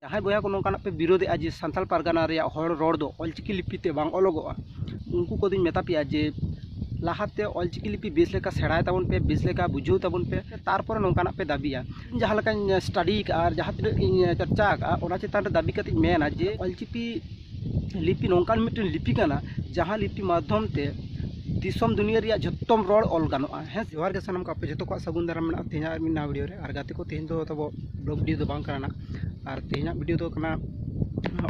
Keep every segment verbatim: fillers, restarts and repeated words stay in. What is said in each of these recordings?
ᱡᱟᱦᱟᱸᱭ ᱵᱚᱭᱦᱟ ᱠᱚ ᱱᱚᱝᱠᱟᱱᱟᱜ ᱯᱮ ᱵᱤᱨᱳᱫᱮᱜᱼᱟ ᱡᱮ ᱥᱟᱱᱛᱟᱲ ᱯᱟᱨᱜᱟᱱᱟ ᱨᱮᱭᱟᱜ ᱦᱚᱲ ᱨᱚᱲ ᱫᱚ ᱚᱞᱪᱤᱠᱤ ᱞᱤᱯᱤ ᱛᱮ ᱵᱟᱝ ᱚᱞᱚᱜᱚᱜᱼᱟ, ᱩᱱᱠᱩ ᱠᱚᱫᱚᱧ ᱢᱮᱛᱟ ᱯᱮᱭᱟ ᱡᱮ ᱞᱟᱦᱟᱛᱮ ᱚᱞᱪᱤᱠᱤ ᱞᱤᱯᱤ ᱵᱮᱥ ᱞᱮᱠᱟ ᱥᱮᱬᱟᱭ ᱛᱟᱵᱚᱱ ᱯᱮ, ᱵᱮᱥ ᱞᱮᱠᱟ ᱵᱩᱡᱷᱟᱹᱣ ᱛᱟᱵᱚᱱ ᱯᱮ, ᱛᱟᱨᱯᱚᱨᱮ ᱱᱚᱝᱠᱟᱱᱟᱜ ᱯᱮ ᱫᱟᱹᱵᱤᱭᱟ᱾ ᱤᱧ ᱡᱟᱦᱟᱸ ᱞᱮᱠᱟᱧ ᱥᱴᱟᱰᱤ ᱟᱠᱟᱫᱼᱟ ᱟᱨ ᱡᱟᱦᱟᱸ ᱛᱤᱱᱟᱹᱜ ᱤᱧ ᱪᱟᱨᱪᱟ ᱟᱠᱟᱫᱼᱟ, ᱚᱱᱟ ᱪᱮᱛᱟᱱ ᱨᱮ ᱫᱟᱹᱵᱤ ᱠᱟᱛᱮᱧ ᱢᱮᱱᱟ ᱡᱮ ᱚᱞᱪᱤᱠᱤ ᱞᱤᱯᱤ ᱱᱚᱝᱠᱟᱱ ᱢᱤᱫᱴᱮᱱ ᱞᱤᱯᱤ ᱠᱟᱱᱟ, ᱡᱟᱦᱟᱸ ᱞᱤᱯᱤ ᱢᱟᱫᱽᱫᱷᱚᱢ ᱛᱮ ᱫᱤᱥᱚᱢ ᱫᱩᱱᱤᱭᱟᱹ ᱨᱮᱭᱟᱜ ᱡᱷᱚᱛᱚᱢ ᱨᱚᱲ ᱚᱞ ᱜᱟᱱᱚᱜᱼᱟ᱾ ᱦᱮᱸ, ᱡᱚᱦᱟᱨ ᱜᱮ ᱥᱟᱱᱟᱢ ᱠᱚ, ᱟᱯᱮ ᱡᱷᱚᱛᱚ ᱠᱚᱣᱟᱜ ᱥᱟᱹᱜᱩᱱ ᱫᱟᱨᱟᱢ ᱢᱮᱱᱟᱜᱼᱟ ᱛᱮᱦᱮᱧᱟᱜ ᱢᱤᱫ ᱱᱟᱣᱟ ᱵᱷᱤᱰᱤᱭᱳ ᱨᱮ᱾ ᱟᱨ ᱜᱟᱛᱮ ᱠᱚ, ᱛᱮᱦᱮᱧ ᱫᱚ ᱛᱟᱵᱚ ᱵᱞᱚᱜ ᱵᱷᱤᱰᱤᱭᱳ ᱫᱚ ᱵᱟᱝ ᱠᱟᱱᱟ ᱱᱟᱜ, ᱟᱨ ᱛᱮᱦᱮᱧᱟᱜ ᱵᱷᱤᱰᱤᱭᱳ ᱫᱚ ᱠᱟᱱᱟ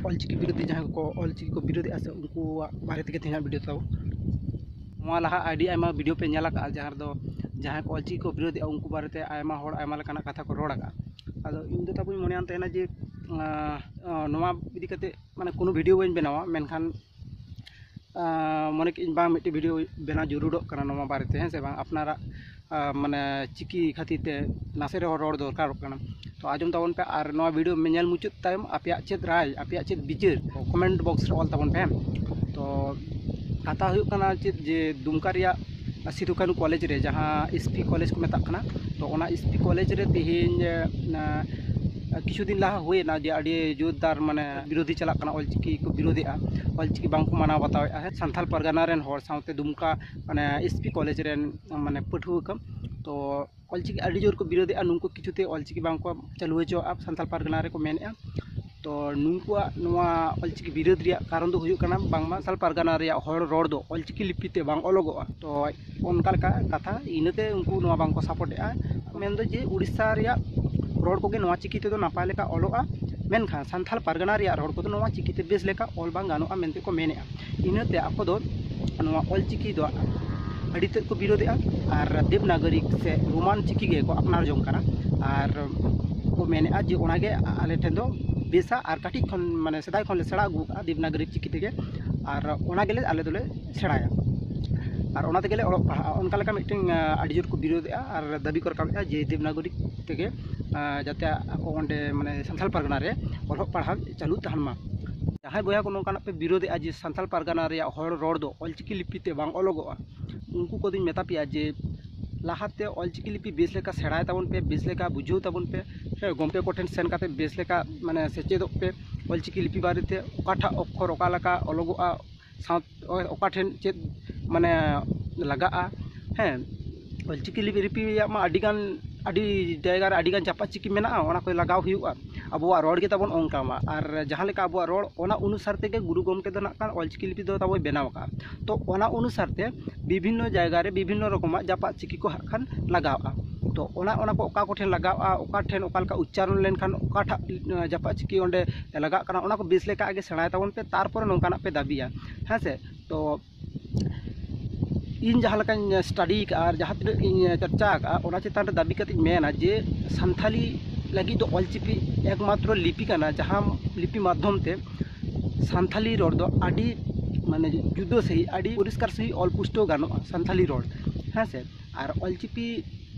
ᱚᱞᱪᱤᱠᱤ ᱵᱤᱨᱳᱫᱷᱤ, ᱡᱟᱦᱟᱸᱭ ᱠᱚ ᱚᱞᱪᱤᱠᱤ ᱠᱚ ᱵᱤᱨᱳᱫᱷᱮᱜᱼᱟ ᱥᱮ, ᱩᱱᱠᱩᱣᱟᱜ ᱵᱟᱨᱮ ᱛᱮᱜᱮ ᱛᱮᱦᱮᱧᱟᱜ ᱵᱷᱤᱰᱤᱭᱳ ᱛᱟᱵᱚ᱾ ᱱᱚᱣᱟ ᱞᱟᱦᱟ ᱟᱹᱰᱤ ᱟᱭᱢᱟ ᱵᱷᱤᱰᱤᱭᱳ ᱯᱮ ᱧᱮᱞ ᱟᱠᱟᱫᱼᱟ, ᱡᱟᱦᱟᱸ ᱨᱮᱫᱚ ᱡᱟᱦᱟᱸᱭ ᱠᱚ ᱚᱞᱪᱤᱠᱤ ᱠᱚ ᱵᱤᱨᱳᱫᱷᱮᱜᱼᱟ, ᱩᱱᱠᱩ ᱵᱟᱨᱮᱛᱮ ᱟᱭᱢᱟ ᱦᱚᱲ ᱟᱭᱢᱟ ᱞᱮᱠᱟᱱᱟᱜ ᱠᱟᱛᱷᱟ ᱠᱚ ᱨᱚᱲ ᱟᱠᱟᱫᱼᱟ᱾ ᱟᱫᱚ ᱤᱧ ᱫᱚ ᱛᱟᱵᱚᱧ ᱢᱚᱱᱮᱭᱟᱱ ᱛᱟᱦᱮᱱᱟ ᱡᱮ, ᱟᱸ, ᱟᱸ, ᱱᱚᱣᱟ ᱤᱫᱤ ᱠᱟᱛᱮ ᱢᱟᱱᱮ ᱠᱳᱱᱳ ᱵᱷᱤᱰᱤᱭᱳ ᱵᱟᱹᱧ ᱵᱮᱱᱟᱣᱟ, ᱢᱮᱱᱠᱷᱟᱱ, ᱟᱸ, ᱢᱚᱱᱮ ᱠᱮᱫ ᱤᱧ ᱵᱟᱝ ᱢᱤᱫᱴᱮᱱ ᱵᱷᱤᱰᱤᱭᱳ ᱵᱮᱱᱟᱣ ᱡᱟᱹᱨᱩᱲᱚᱜ ᱠᱟᱱᱟ ᱱᱚᱣᱟ ᱵᱟᱨᱮᱛᱮ, ᱦᱮᱸ ᱥᱮ ᱵᱟᱝ? ᱟᱯᱱᱟᱨᱟᱜ, ᱟᱸ, ᱢᱟᱱᱮ ᱪᱤᱠᱤ ᱠᱷᱟᱹᱛᱤᱨ ᱛᱮ ᱱᱟᱥᱮ ᱨᱮᱦᱚᱸ ᱨᱚᱲ ᱫᱚᱨᱠᱟᱨᱚᱜ ᱠᱟᱱᱟ᱾ ᱛᱚ ᱟᱸᱡᱚᱢ ᱛᱟᱵᱚᱱ ᱯᱮ, ᱟᱨ ᱱᱚᱣᱟ ᱵᱷᱤᱰᱤᱭᱳ ᱧᱮᱞ ᱢᱩᱪᱟᱹᱫ ᱛᱟᱭᱚᱢ ᱟᱯᱮᱭᱟᱜ ᱪᱮᱫ ᱨᱟᱭ, ᱟᱯᱮᱭᱟᱜ ᱪᱮᱫ ᱵᱤᱪᱟᱹᱨ, ᱠᱚᱢᱮᱱᱴ ᱵᱚᱠᱥ ᱨᱮ ᱚᱞ ᱛᱟᱵᱚᱱ ᱯᱮ, ᱦᱮᱸ? ᱛᱚ ᱠᱟᱛᱷᱟ ᱦᱩᱭᱩᱜ ᱠᱟᱱᱟ ᱪᱮᱫ, ᱡᱮ ᱫᱩᱢᱠᱟ ᱨᱮᱭᱟᱜ ᱥᱤᱫᱩ ᱠᱟᱹᱱᱦᱩ ᱠᱚᱞᱮᱡᱽ ᱨᱮ, ᱡᱟᱦᱟᱸ ᱮᱥ ᱯᱤ ᱠᱚᱞᱮᱡᱽ ᱠᱚ ᱢᱮᱛᱟᱜ ᱠᱟᱱᱟ, ᱛᱚ ᱚᱱᱟ ᱮᱥ ᱯᱤ ᱠᱚᱞᱮᱡᱽ ᱨᱮ ᱛᱮᱦᱮᱧ, ᱮ, ᱠᱤᱪᱷᱩ ᱫᱤᱱ ᱞᱟᱦᱟ ᱦᱩᱭᱮᱱᱟ ᱡᱮ ᱟᱹᱰᱤ ᱡᱳᱨᱫᱟᱨ ᱢᱟᱱᱮ ᱵᱤᱨᱳᱫᱷᱤ ᱪᱟᱞᱟᱜ ᱠᱟᱱᱟ, ᱚᱞᱪᱤᱠᱤ ᱠᱚ ᱵᱤᱨᱳᱫᱷᱮᱜᱼᱟ, ᱚᱞᱪᱤᱠᱤ ᱵᱟᱝ ᱠᱚ ᱢᱟᱱᱟᱣ ᱵᱟᱛᱟᱣᱮᱫᱼᱟ ᱥᱟᱱᱛᱟᱲ ᱯᱟᱨᱜᱟᱱᱟ ᱨᱮᱱ ᱦᱚᱲ ᱥᱟᱶᱛᱮ ᱫᱩᱢᱠᱟ ᱢᱟᱱᱮ ᱮᱥ ᱯᱤ ᱠᱚᱞᱮᱡᱽ ᱨᱮᱱ ᱢᱟᱱᱮ ᱯᱟᱹᱴᱷᱩᱣᱟᱹ ᱠᱚ᱾ ᱛᱚ ᱚᱞᱪᱤᱠᱤ ᱟᱹᱰᱤ ᱡᱳᱨ ᱠᱚ ᱵᱤᱨᱳᱫᱷᱮᱜᱼᱟ, ᱱᱩᱠᱩ ᱠᱤᱪᱷᱩᱛᱮ ᱚᱞᱪᱤᱠᱤ ᱵᱟᱝ ᱠᱚ ᱪᱟᱹᱞᱩ ᱦᱚᱪᱚᱣᱟᱜᱼᱟ ᱥᱟᱱᱛᱟᱲ ᱯᱟᱨᱜᱟᱱᱟ ᱨᱮᱠᱚ ᱢᱮᱱᱮᱫᱼᱟ᱾ ᱛᱚ ᱱᱩᱠᱩᱣᱟᱜ ᱱᱚᱣᱟ ᱚᱞᱪᱤᱠᱤ ᱵᱤᱨᱳᱫᱷ ᱨᱮᱭᱟᱜ ᱠᱟᱨᱚᱱ ᱫᱚ ᱦᱩᱭᱩᱜ ᱠᱟᱱᱟ ᱵᱟᱝᱢᱟ ᱥᱟᱱᱛᱟᱲ ᱯᱟᱨᱜᱟᱱᱟ ᱨᱮᱭᱟᱜ ᱦᱚᱲ ᱨᱚᱲ ᱫᱚ ᱚᱞᱪᱤᱠᱤ ᱞᱤᱯᱤ ᱛᱮ ᱵᱟᱝ ᱚᱞᱚᱜᱚᱜᱼᱟ᱾ ᱛᱚ ᱚᱱᱠᱟ ᱞᱮᱠᱟ ᱠᱟᱛᱷᱟ, ᱤᱱᱟᱹᱛᱮ ᱩᱱᱠᱩ ᱱᱚᱣᱟ ᱵᱟᱝ ᱠᱚ ᱥᱟᱯᱳᱨᱴᱮᱜᱼᱟ᱾ ᱢᱮᱱᱫᱚ ᱡᱮ ᱩᱲᱤᱥᱥᱟ ᱨᱮᱭᱟᱜ ᱨᱚᱲ ᱠᱚᱜᱮ ᱱᱚᱣᱟ ᱪᱤᱠᱤ ᱛᱮᱫᱚ ᱱᱟᱯᱟᱭ ᱞᱮᱠᱟ ᱚᱞᱚᱜᱼᱟ, ᱢᱮᱱᱠᱷᱟᱱ ᱥᱟᱱᱛᱟᱲ ᱯᱟᱨᱜᱟᱱᱟ ᱨᱮᱭᱟᱜ ᱨᱚᱲ ᱠᱚᱫᱚ ᱱᱚᱣᱟ ᱪᱤᱠᱤ ᱛᱮ ᱵᱮᱥ ᱞᱮᱠᱟ ᱚᱞ ᱵᱟᱝ ᱜᱟᱱᱚᱜᱼᱟ ᱢᱮᱱᱛᱮ ᱠᱚ ᱢᱮᱱᱮᱫᱼᱟ᱾ ᱤᱱᱟᱹᱛᱮ ᱟᱠᱚ ᱫᱚ ᱱᱚᱣᱟ ᱚᱞᱪᱤᱠᱤ ᱫᱚ ᱟᱹᱰᱤ ᱛᱮᱫ ᱠᱚ ᱵᱤᱨᱳᱫᱮᱜᱼᱟ ᱟᱨ ᱫᱮᱵᱽᱱᱟᱜᱚᱨᱤ ᱥᱮ ᱨᱳᱢᱟᱱ ᱪᱤᱠᱤ ᱜᱮᱠᱚ ᱟᱯᱱᱟᱨ ᱡᱚᱝ ᱠᱟᱱᱟ᱾ ᱟᱨ ᱠᱚ ᱢᱮᱱᱮᱫᱼᱟ ᱡᱮ ᱚᱱᱟᱜᱮ ᱟᱞᱮ ᱴᱷᱮᱱ ᱫᱚ ᱵᱮᱥᱟ, ᱟᱨ ᱠᱟᱹᱴᱤᱡ ᱠᱷᱚᱱ ᱢᱟᱱᱮ ᱥᱮᱫᱟᱭ ᱠᱷᱚᱱ ᱞᱮ ᱥᱮᱬᱟ ᱟᱹᱜᱩ ᱟᱠᱟᱫᱼᱟ ᱫᱮᱵᱽᱱᱟᱜᱚᱨᱤ ᱪᱤᱠᱤ ᱛᱮᱜᱮ, ᱟᱨ ᱚᱱᱟ ᱜᱮᱞᱮ ᱟᱞᱮ ᱫᱚᱞᱮ ᱥᱮᱬᱟᱭᱟ ᱟᱨ ᱚᱱᱟ ᱛᱮᱜᱮᱞᱮ ᱚᱞᱚᱜ ᱯᱟᱲᱦᱟᱜᱼᱟ᱾ ᱚᱱᱠᱟ ᱞᱮᱠᱟ ᱢᱤᱫᱴᱮᱱ, ᱟᱸ, ᱟᱹᱰᱤ ᱡᱳᱨ ᱠᱚ ᱵᱤᱨᱳᱫᱮᱜᱼᱟ ᱟᱨ ᱫᱟᱹᱵᱤ ᱠᱚ ᱨᱟᱠᱟᱵᱮᱫᱼᱟ ᱡᱮ ᱫᱮᱵᱽᱱᱟᱜᱚᱨᱤ ᱛᱮᱜᱮ, ᱟᱸ, ᱡᱟᱛᱮ ᱟᱠᱚ ᱚᱸᱰᱮ ᱢᱟᱱᱮ ᱥᱟᱱᱛᱟᱲ ᱯᱟᱨᱜᱟᱱᱟ ᱨᱮ ᱚᱞᱚᱜ ᱯᱟᱲᱦᱟᱣ ᱪᱟᱹᱞᱩ ᱛᱟᱦᱮᱱ ᱢᱟ᱾ ᱡᱟᱦᱟᱸᱭ ᱵᱚᱭᱦᱟ ᱠᱚ ᱱᱚᱝᱠᱟᱱᱟᱜ ᱯᱮ ᱵᱤᱨᱳᱫᱮᱜᱼᱟ ᱡᱮ ᱥᱟᱱᱛᱟᱲ ᱯᱟᱨᱜᱟᱱᱟ ᱨᱮᱭᱟᱜ ᱦᱚᱲ ᱨᱚᱲ ᱫᱚ ᱚᱞᱪᱤᱠᱤ ᱞᱤᱯᱤ ᱛᱮ ᱵᱟᱝ ᱚᱞᱚᱜᱚᱜᱼᱟ, ᱩᱱᱠᱩ ᱠᱚᱫᱚᱧ ᱢᱮᱛᱟ ᱯᱮᱭᱟ ᱡᱮ ᱞᱟᱦᱟᱛᱮ ᱚᱞᱪᱤᱠᱤ ᱞᱤᱯᱤ ᱵᱮᱥ ᱞᱮᱠᱟ ᱥᱮᱬᱟᱭ ᱛᱟᱵᱚᱱ ᱯᱮ, ᱵᱮᱥ ᱞᱮᱠᱟ ᱵᱩᱡᱷᱟᱹᱣ ᱛᱟᱵᱚᱱ ᱯᱮ, ᱦᱮᱸ, ᱜᱚᱢᱠᱮ ᱠᱚᱴᱷᱮᱱ ᱥᱮᱱ ᱠᱟᱛᱮ ᱵᱮᱥ ᱞᱮᱠᱟ ᱢᱟᱱᱮ ᱥᱮᱪᱮᱫᱚᱜ ᱯᱮ᱾ ᱚᱞᱪᱤᱠᱤ ᱞᱤᱯᱤ ᱵᱟᱨᱮᱛᱮ ᱚᱠᱟᱴᱟᱜ ᱚᱠᱠᱷᱚᱨ ᱚᱠᱟ ᱞᱮᱠᱟ ᱚᱞᱚᱜᱚᱜᱼᱟ, ᱥᱟᱶ ᱚᱠᱟ ᱴᱷᱮᱱ ᱪᱮᱫ ᱢᱟᱱᱮ ᱞᱟᱜᱟᱜᱼᱟ᱾ ᱦᱮᱸ, ᱚᱞᱪᱤᱠᱤ ᱞᱤᱯᱤ ᱞᱤᱯᱤ ᱨᱮᱭᱟᱜ ᱢᱟ ᱟᱹᱰᱤᱜᱟᱱ, ᱟᱹᱰᱤ ᱡᱟᱭᱜᱟ ᱨᱮ ᱟᱹᱰᱤᱜᱟᱱ ᱪᱟᱯᱟᱫ ᱪᱤᱠᱤ ᱢᱮᱱᱟᱜᱼᱟ, ᱚᱱᱟ ᱠᱚ ᱞᱟᱜᱟᱣ ᱦᱩᱭᱩᱜᱼᱟ᱾ ᱟᱵᱚᱣᱟᱜ ᱨᱚᱲ ᱜᱮ ᱛᱟᱵᱚᱱ ᱚᱱᱠᱟ ᱢᱟ, ᱟᱨ ᱡᱟᱦᱟᱸ ᱞᱮᱠᱟ ᱟᱵᱚᱣᱟᱜ ᱨᱚᱲ, ᱚᱱᱟ ᱚᱱᱩᱥᱟᱨ ᱛᱮᱜᱮ ᱜᱩᱨᱩ ᱜᱚᱢᱠᱮ ᱫᱚ ᱱᱟᱜ ᱠᱷᱟᱱ ᱚᱞᱪᱤᱠᱤ ᱞᱤᱯᱤ ᱫᱚ ᱛᱟᱵᱚᱭ ᱵᱮᱱᱟᱣ ᱟᱠᱟᱫᱼᱟ᱾ ᱛᱚ ᱚᱱᱟ ᱚᱱᱩᱥᱟᱨ ᱛᱮ ᱵᱤᱵᱷᱤᱱᱱᱚ ᱡᱟᱭᱜᱟ ᱨᱮ ᱵᱤᱵᱷᱤᱱᱱᱚ ᱨᱚᱠᱚᱢᱟᱜ ᱪᱟᱯᱟᱫ ᱪᱤᱠᱤ ᱠᱚ ᱦᱟᱸᱜ ᱠᱷᱟᱱ ᱞᱟᱜᱟᱣᱼᱟ᱾ ᱛᱚ ᱚᱱᱟ, ᱚᱱᱟ ᱠᱚ ᱚᱠᱟ ᱠᱚᱴᱷᱮᱱ ᱞᱟᱜᱟᱣᱼᱟ, ᱚᱠᱟ ᱴᱷᱮᱱ ᱚᱠᱟ ᱞᱮᱠᱟ ᱩᱪᱪᱟᱨᱚᱱ ᱞᱮᱱᱠᱷᱟᱱ ᱚᱠᱟᱴᱟᱜ ᱡᱟᱯᱟᱜ ᱪᱤᱠᱤ ᱚᱸᱰᱮ ᱞᱟᱜᱟᱜ ᱠᱟᱱᱟ, ᱚᱱᱟ ᱠᱚ ᱵᱮᱥ ᱞᱮᱠᱟ ᱟᱜᱮ ᱥᱮᱬᱟᱭ ᱛᱟᱵᱚᱱ ᱯᱮ, ᱛᱟᱨᱯᱚᱨᱮ ᱱᱚᱝᱠᱟᱱᱟᱜ ᱯᱮ ᱫᱟᱹᱵᱤᱭᱟ᱾ ᱦᱮᱸ ᱥᱮ? ᱛᱚ ᱤᱧ ᱡᱟᱦᱟᱸ ᱞᱮᱠᱟᱧ ᱥᱴᱟᱰᱤ ᱟᱠᱟᱫᱼᱟ ᱟᱨ ᱡᱟᱦᱟᱸ ᱛᱤᱱᱟᱹᱜ ᱤᱧ ᱪᱟᱨᱪᱟ ᱟᱠᱟᱫᱼᱟ, ᱚᱱᱟ ᱪᱮᱛᱟᱱ ᱨᱮ ᱫᱟᱹᱵᱤ ᱠᱟᱛᱮᱧ ᱢᱮᱱᱟ ᱡᱮ ᱥᱟᱱᱛᱷᱟᱞᱤ ᱞᱟᱹᱜᱤᱫ ᱫᱚ ᱚᱞᱪᱤᱠᱤ ᱮᱠᱢᱟᱛᱨᱚ ᱞᱤᱯᱤ ᱠᱟᱱᱟ, ᱡᱟᱦᱟᱸ ᱞᱤᱯᱤ ᱢᱟᱫᱽᱫᱷᱚᱢ ᱛᱮ ᱥᱟᱱᱛᱷᱟᱞᱤ ᱨᱚᱲ ᱫᱚ ᱟᱹᱰᱤ ᱢᱟᱱᱮ ᱡᱩᱫᱟᱹ ᱥᱟᱺᱦᱤᱡ, ᱟᱹᱰᱤ ᱯᱚᱨᱤᱥᱠᱟᱨ ᱥᱟᱺᱦᱤᱡ ᱚᱞ ᱯᱩᱥᱴᱟᱹᱣ ᱜᱟᱱᱚᱜᱼᱟ ᱥᱟᱱᱛᱷᱟᱞᱤ ᱨᱚᱲ᱾ ᱦᱮᱸ ᱥᱮ? ᱟᱨ ᱚᱞᱪᱤᱠᱤ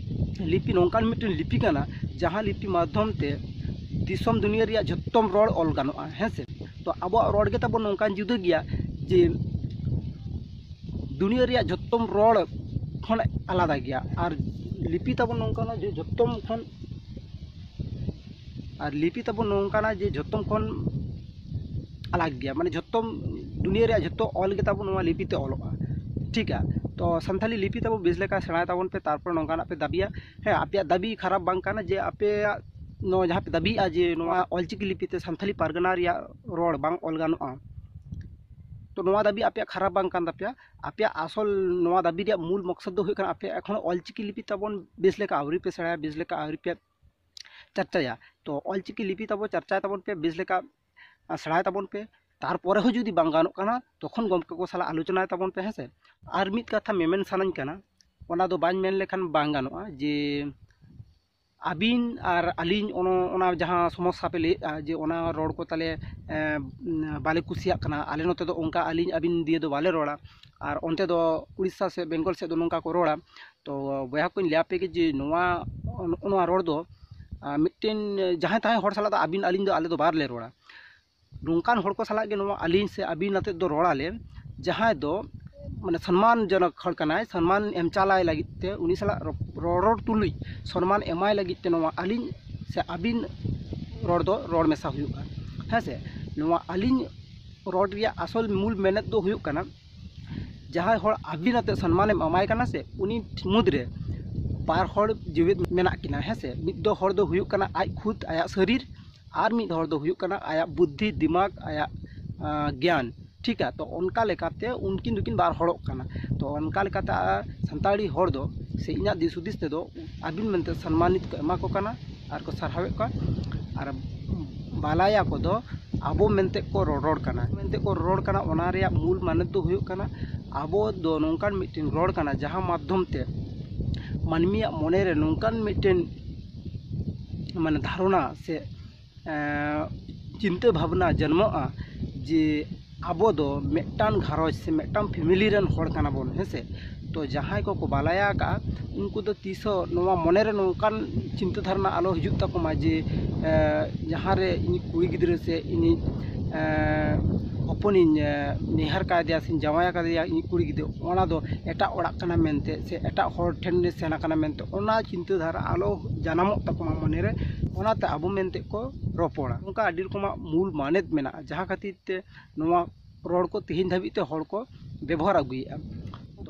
ᱞᱤᱯᱤ ᱱᱚᱝᱠᱟᱱ ᱢᱤᱫᱴᱮᱱ ᱞᱤᱯᱤ ᱠᱟᱱᱟ, ᱡᱟᱦᱟᱸ ᱞᱤᱯᱤ ᱢᱟᱫᱽᱫᱷᱚᱢ ᱛᱮ ᱫᱤᱥᱚᱢ ᱫᱩᱱᱤᱭᱟᱹ ᱨᱮᱭᱟᱜ ᱡᱷᱚᱛᱚᱢ ᱨᱚᱲ ᱚᱞ ᱜᱟᱱᱚᱜᱼᱟ᱾ ᱦᱮᱸ ᱥᱮ? ᱛᱚ ᱟᱵᱚᱣᱟᱜ ᱨᱚᱲ ᱜᱮ ᱛᱟᱵᱚᱱ ᱱᱚᱝᱠᱟᱱ ᱡᱩᱫᱟᱹ ᱜᱮᱭᱟ ᱡᱮ ᱫᱩᱱᱤᱭᱟᱹ ᱨᱮᱭᱟᱜ ᱡᱷᱚᱛᱚᱢ ᱨᱚᱲ ᱠᱷᱚᱱ ᱟᱞᱟᱫᱟ ᱜᱮᱭᱟ᱾ ᱟᱨ ᱞᱤᱯᱤ ᱛᱟᱵᱚᱱ ᱱᱚᱝᱠᱟᱱᱟ ᱡᱮ ᱡᱷᱚᱛᱚᱢ ᱠᱷᱚᱱ, ᱟᱨ ᱞᱤᱯᱤ ᱛᱟᱵᱚᱱ ᱱᱚᱝᱠᱟᱱᱟ ᱡᱮ ᱡᱷᱚᱛᱚᱢ ᱠᱷᱚᱱ ᱟᱞᱟᱜᱽ ᱜᱮᱭᱟ, ᱢᱟᱱᱮ ᱡᱷᱚᱛᱚᱢ ᱫᱩᱱᱤᱭᱟᱹ ᱨᱮᱭᱟᱜ ᱡᱷᱚᱛᱚ ᱚᱞ ᱜᱮ ᱛᱟᱵᱚᱱ ᱱᱚᱣᱟ ᱞᱤᱯᱤ ᱛᱮ ᱚᱞᱚᱜᱼᱟ᱾ ᱴᱷᱤᱠᱟ? ᱛᱚ ᱥᱟᱱᱛᱷᱟᱞᱤ ᱞᱤᱯᱤ ᱛᱟᱵᱚᱱ ᱵᱮᱥ ᱞᱮᱠᱟ ᱥᱮᱬᱟᱭ ᱛᱟᱵᱚᱱ ᱯᱮ, ᱛᱟᱨᱯᱚᱨ ᱱᱚᱝᱠᱟᱱᱟᱜ ᱯᱮ ᱫᱟᱹᱵᱤᱭᱟ᱾ ᱦᱮᱸ, ᱟᱯᱮᱭᱟᱜ ᱫᱟᱹᱵᱤ ᱠᱷᱟᱨᱟᱯ ᱵᱟᱝ ᱠᱟᱱᱟ ᱡᱮ ᱟᱯᱮᱭᱟᱜ ᱱᱚᱣᱟ ᱡᱟᱦᱟᱸ ᱯᱮ ᱫᱟᱹᱵᱤᱭᱮᱜᱼᱟ ᱡᱮ ᱱᱚᱣᱟ ᱚᱞᱪᱤᱠᱤ ᱞᱤᱯᱤ ᱛᱮ ᱥᱟᱱᱛᱷᱟᱞᱤ ᱯᱟᱨᱜᱟᱱᱟ ᱨᱮᱭᱟᱜ ᱨᱚᱲ ᱵᱟᱝ ᱚᱞ ᱜᱟᱱᱚᱜᱼᱟ, ᱛᱚ ᱱᱚᱣᱟ ᱫᱟᱹᱵᱤ ᱟᱯᱮᱭᱟᱜ ᱠᱷᱟᱨᱟᱯ ᱵᱟᱝ ᱠᱟᱱ ᱛᱟᱯᱮᱭᱟ᱾ ᱟᱯᱮᱭᱟᱜ ᱟᱥᱚᱞ ᱱᱚᱣᱟ ᱫᱟᱹᱵᱤ ᱨᱮᱭᱟᱜ ᱢᱩᱞ ᱢᱚᱠᱥᱚᱫ ᱫᱚ ᱦᱩᱭᱩᱜ ᱠᱟᱱᱟ, ᱟᱯᱮ ᱮᱠᱷᱚᱱᱳ ᱚᱞᱪᱤᱠᱤ ᱞᱤᱯᱤ ᱛᱟᱵᱚᱱ ᱵᱮᱥ ᱞᱮᱠᱟ ᱟᱹᱣᱨᱤ ᱯᱮ ᱥᱮᱬᱟᱭᱟ, ᱵᱮᱥ ᱞᱮᱠᱟ ᱟᱹᱣᱨᱤ ᱯᱮ ᱪᱟᱨᱪᱟᱭᱟ᱾ ᱛᱚ ᱚᱞᱪᱤᱠᱤ ᱞᱤᱯᱤ ᱛᱟᱵᱚ ᱪᱟᱨᱪᱟᱭ ᱛᱟᱵᱚᱱ ᱯᱮ, ᱵᱮᱥ ᱞᱮᱠᱟ ᱥᱮᱬᱟᱭ ᱛᱟᱵᱚᱱ ᱯᱮ᱾ ᱛᱟᱨᱯᱚᱨᱮ ᱦᱚᱸ ᱡᱩᱫᱤ ᱵᱟᱝ ᱜᱟᱱᱚᱜ ᱠᱟᱱᱟ, ᱛᱚᱠᱷᱚᱱ ᱜᱚᱢᱠᱮ ᱠᱚ ᱥᱟᱞᱟᱜ ᱟᱞᱳᱪᱚᱱᱟᱭ ᱛᱟᱵᱚᱱ ᱯᱮ᱾ ᱦᱮᱸ ᱥᱮ? ᱟᱨ ᱢᱤᱫ ᱠᱟᱛᱷᱟ ᱢᱮᱢᱮᱱ ᱥᱟᱱᱟᱧ ᱠᱟᱱᱟ, ᱚᱱᱟ ᱫᱚ ᱵᱟᱹᱧ ᱢᱮᱱ ᱞᱮᱠᱷᱟᱱ ᱵᱟᱝ ᱜᱟᱱᱚᱜᱼᱟ ᱡᱮ ᱟᱹᱵᱤᱱ ᱟᱨ ᱟᱹᱞᱤᱧ ᱚᱱᱟ, ᱚᱱᱟ ᱡᱟᱦᱟᱸ ᱥᱚᱢᱚᱥᱥᱟ ᱯᱮ ᱞᱟᱹᱭᱮᱫᱼᱟ ᱡᱮ ᱚᱱᱟ ᱨᱚᱲ ᱠᱚ ᱛᱟᱞᱮ, ᱮᱸ, ᱵᱟᱞᱮ ᱠᱩᱥᱤᱭᱟᱜ ᱠᱟᱱᱟ, ᱟᱞᱮ ᱱᱚᱛᱮ ᱫᱚ ᱚᱱᱠᱟ ᱟᱹᱞᱤᱧ ᱟᱹᱵᱤᱱ ᱫᱤᱭᱮ ᱫᱚ ᱵᱟᱞᱮ ᱨᱚᱲᱟ, ᱟᱨ ᱚᱱᱛᱮ ᱫᱚ ᱩᱲᱤᱥᱥᱟ ᱥᱮᱫ, ᱵᱮᱝᱜᱚᱞ ᱥᱮᱫ ᱫᱚ ᱱᱚᱝᱠᱟ ᱠᱚ ᱨᱚᱲᱟ᱾ ᱛᱚ ᱵᱚᱭᱦᱟ ᱠᱚᱧ ᱞᱟᱹᱭ ᱟᱯᱮ ᱜᱮ ᱡᱮ ᱱᱚᱣᱟ, ᱱᱚᱜᱼᱚ ᱱᱚᱣᱟ ᱨᱚᱲ ᱫᱚ, ᱟᱸ, ᱢᱤᱫᱴᱮᱱ ᱡᱟᱦᱟᱸᱭ ᱛᱟᱦᱟᱸᱭ ᱦᱚᱲ ᱥᱟᱞᱟᱜ ᱫᱚ ᱟᱹᱵᱤᱱ ᱟᱹᱞᱤᱧ ᱫᱚ ᱟᱞᱮ ᱫᱚ ᱵᱟᱞᱮ ᱨᱚᱲᱟ᱾ ᱱᱚᱝᱠᱟᱱ ᱦᱚᱲ ᱠᱚ ᱥᱟᱞᱟᱜ ᱜᱮ ᱱᱚᱣᱟ ᱟᱹᱞᱤᱧ ᱥᱮ ᱟᱹᱵᱤᱱ ᱟᱛᱮᱫ ᱫᱚ ᱨᱚᱲ ᱟᱞᱮ, ᱡᱟᱦᱟᱸᱭ ᱫᱚ ᱢᱟᱱᱮ ᱥᱚᱱᱢᱟᱱ ᱡᱚᱱᱚᱠ ᱦᱚᱲ ᱠᱟᱱᱟᱭ, ᱥᱚᱱᱢᱟᱱ ᱮᱢ ᱪᱟᱞᱟᱭ ᱞᱟᱹᱜᱤᱫ ᱛᱮ, ᱩᱱᱤ ᱥᱟᱞᱟᱜ ᱨᱚ-, ᱨᱚᱲ, ᱨᱚᱲ ᱛᱩᱞᱩᱡ ᱥᱚᱱᱢᱟᱱ ᱮᱢᱟᱭ ᱞᱟᱹᱜᱤᱫ ᱛᱮ ᱱᱚᱣᱟ ᱟᱹᱞᱤᱧ ᱥᱮ ᱟᱹᱵᱤᱱ ᱨᱚᱲ ᱫᱚ ᱨᱚᱲ ᱢᱮᱥᱟ ᱦᱩᱭᱩᱜᱼᱟ᱾ ᱦᱮᱸ ᱥᱮ, ᱱᱚᱣᱟ ᱟᱹᱞᱤᱧ ᱨᱚᱲ ᱨᱮᱭᱟᱜ ᱟᱥᱚᱞ ᱢᱩᱞ ᱢᱮᱱᱮᱛ ᱫᱚ ᱦᱩᱭᱩᱜ ᱠᱟᱱᱟ, ᱡᱟᱦᱟᱸᱭ ᱦᱚᱲ ᱟᱹᱵᱤᱱ ᱟᱛᱮ ᱥᱚᱱᱢᱟᱱᱮᱢ ᱮᱢᱟᱭ ᱠᱟᱱᱟ ᱥᱮ, ᱩᱱᱤ ᱢᱩᱫᱽᱨᱮ ᱵᱟᱨ ᱦᱚᱲ ᱡᱤᱣᱮᱫ ᱢᱮᱱᱟᱜ ᱠᱤᱱᱟ᱾ ᱦᱮᱸ ᱥᱮ, ᱢᱤᱫ ᱫᱚ ᱦᱚᱲ ᱫᱚ ᱦᱩᱭᱩᱜ ᱠᱟᱱᱟ ᱟᱡ ᱠᱷᱩᱫ, ᱟᱭᱟᱜ ᱥᱚᱨᱤᱨ, ᱟᱨ ᱢᱤᱫ ᱦᱚᱲ ᱫᱚ ᱦᱩᱭᱩᱜ ᱠᱟᱱᱟ ᱟᱭᱟᱜ ᱵᱩᱫᱽᱫᱷᱤ, ᱫᱤᱢᱟᱜᱽ, ᱟᱭᱟᱜ, ᱟᱸ, ᱜᱮᱭᱟᱱ᱾ ᱴᱷᱤᱠᱟ? ᱛᱚ, ᱚᱱᱠᱟ ᱞᱮᱠᱟᱛᱮ ᱩᱱᱠᱤᱱ ᱫᱚᱠᱤᱱ ᱵᱟᱨ ᱦᱚᱲᱚᱜ ᱠᱟᱱᱟ᱾ ᱛᱚ, ᱚᱱᱠᱟ ᱞᱮᱠᱟᱛᱮ, ᱟᱸ, ᱥᱟᱱᱛᱟᱲᱤ ᱦᱚᱲ ᱫᱚ ᱥᱮ ᱤᱧᱟᱹᱜ ᱫᱤᱥ ᱦᱩᱫᱤᱥ ᱛᱮᱫᱚ ᱟᱹᱵᱤᱱ ᱢᱮᱱᱛᱮ ᱥᱚᱱᱢᱟᱱᱤᱛ ᱠᱚ ᱮᱢᱟ ᱠᱚ ᱠᱟᱱᱟ ᱟᱨ ᱠᱚ ᱥᱟᱨᱦᱟᱣᱮᱫ ᱠᱚᱣᱟ᱾ ᱟᱨ ᱵᱟᱞᱟᱭᱟ ᱠᱚᱫᱚ ᱟᱵᱚ ᱢᱮᱱᱛᱮ ᱠᱚ ᱨᱚᱨᱚᱲ ᱠᱟᱱᱟ, ᱢᱮᱱᱛᱮ ᱠᱚ ᱨᱚᱨᱚᱲ ᱠᱟᱱᱟ᱾ ᱚᱱᱟ ᱨᱮᱭᱟᱜ ᱢᱩᱞ ᱢᱟᱱᱮ ᱫᱚ ᱦᱩᱭᱩᱜ ᱠᱟᱱᱟ, ᱟᱵᱚ ᱫᱚ ᱱᱚᱝᱠᱟᱱ ᱢᱤᱫᱴᱮᱱ ᱨᱚᱲ ᱠᱟᱱᱟ, ᱡᱟᱦᱟᱸ ᱢᱟᱫᱽᱫᱷᱚᱢ ᱛᱮ ᱢᱟᱹᱱᱢᱤᱭᱟᱜ ᱢᱚᱱᱮᱨᱮ ᱱᱚᱝᱠᱟᱱ ᱢᱤᱫᱴᱮᱱ, ᱢᱟᱱᱮ, ᱫᱷᱟᱨᱚᱱᱟ ᱥᱮ, ᱮᱸ, ᱪᱤᱱᱛᱟᱹ ᱵᱷᱟᱵᱽᱱᱟ ᱡᱚᱱᱢᱚᱜᱼᱟ ᱡᱮ ᱟᱵᱚ ᱫᱚ ᱢᱤᱫᱴᱟᱝ ᱜᱷᱟᱨᱚᱸᱡᱽ ᱥᱮ ᱢᱤᱫᱴᱟᱝ ᱯᱷᱮᱢᱮᱞᱤ ᱨᱮᱱ ᱦᱚᱲ ᱠᱟᱱᱟ ᱵᱚᱱ, ᱦᱮᱸ ᱥᱮ᱾ ᱛᱚ, ᱡᱟᱦᱟᱸᱭ ᱠᱚᱠᱚ ᱵᱟᱞᱟᱭᱟ ᱟᱠᱟᱫᱼᱟ, ᱩᱱᱠᱩ ᱫᱚ ᱛᱤᱥ ᱦᱚᱸ ᱱᱚᱣᱟ ᱢᱚᱱᱮ ᱨᱮ ᱱᱚᱝᱠᱟᱱ ᱪᱤᱱᱛᱟᱹ ᱫᱷᱟᱨᱚᱱᱟ ᱟᱞᱚ ᱦᱤᱡᱩᱜ ᱛᱟᱠᱚ ᱢᱟ ᱡᱮ, ᱮᱸ, ᱡᱟᱦᱟᱸ ᱨᱮ ᱤᱧ ᱠᱩᱲᱤ ᱜᱤᱫᱽᱨᱟᱹ ᱥᱮ ᱤᱧᱤᱡ, ᱮᱸ, ᱦᱚᱯᱚᱱᱤᱧ, ᱮᱸ, ᱱᱮᱦᱟᱨ ᱠᱟᱫᱮᱭᱟ ᱥᱮᱧ ᱡᱟᱶᱟᱭ ᱟᱠᱟᱫᱮᱭᱟ ᱤᱧᱤᱡ ᱠᱩᱲᱤ ᱜᱤᱫᱽᱨᱟᱹ, ᱚᱱᱟ ᱫᱚ ᱮᱴᱟᱜ ᱚᱲᱟᱜ ᱠᱟᱱᱟ ᱢᱮᱱᱛᱮ ᱥᱮ ᱮᱴᱟᱜ ᱦᱚᱲ ᱴᱷᱮᱱ ᱮ ᱥᱮᱱ ᱟᱠᱟᱱᱟ ᱢᱮᱱᱛᱮ, ᱚᱱᱟ ᱪᱤᱱᱛᱟᱹ ᱫᱷᱟᱨᱟ ᱟᱞᱚ ᱡᱟᱱᱟᱢᱚᱜ ᱛᱟᱠᱚ ᱢᱟ ᱢᱚᱱᱮ ᱨᱮ, ᱚᱱᱟᱛᱮ ᱟᱵᱚ ᱢᱮᱱᱛᱮ ᱠᱚ ᱨᱚᱯᱚᱲᱟ᱾ ᱚᱱᱠᱟ ᱟᱹᱰᱤ ᱨᱚᱠᱚᱢᱟᱜ ᱢᱩᱞ ᱢᱟᱱᱮᱛ ᱢᱮᱱᱟᱜᱼᱟ, ᱡᱟᱦᱟᱸ ᱠᱷᱟᱹᱛᱤᱨ ᱛᱮ ᱱᱚᱣᱟ ᱨᱚᱲ ᱠᱚ ᱛᱮᱦᱮᱧ ᱫᱷᱟᱹᱵᱤᱡ ᱛᱮ ᱦᱚᱲ ᱠᱚ ᱵᱮᱵᱚᱦᱟᱨ ᱟᱹᱜᱩᱭᱮᱫᱼᱟ᱾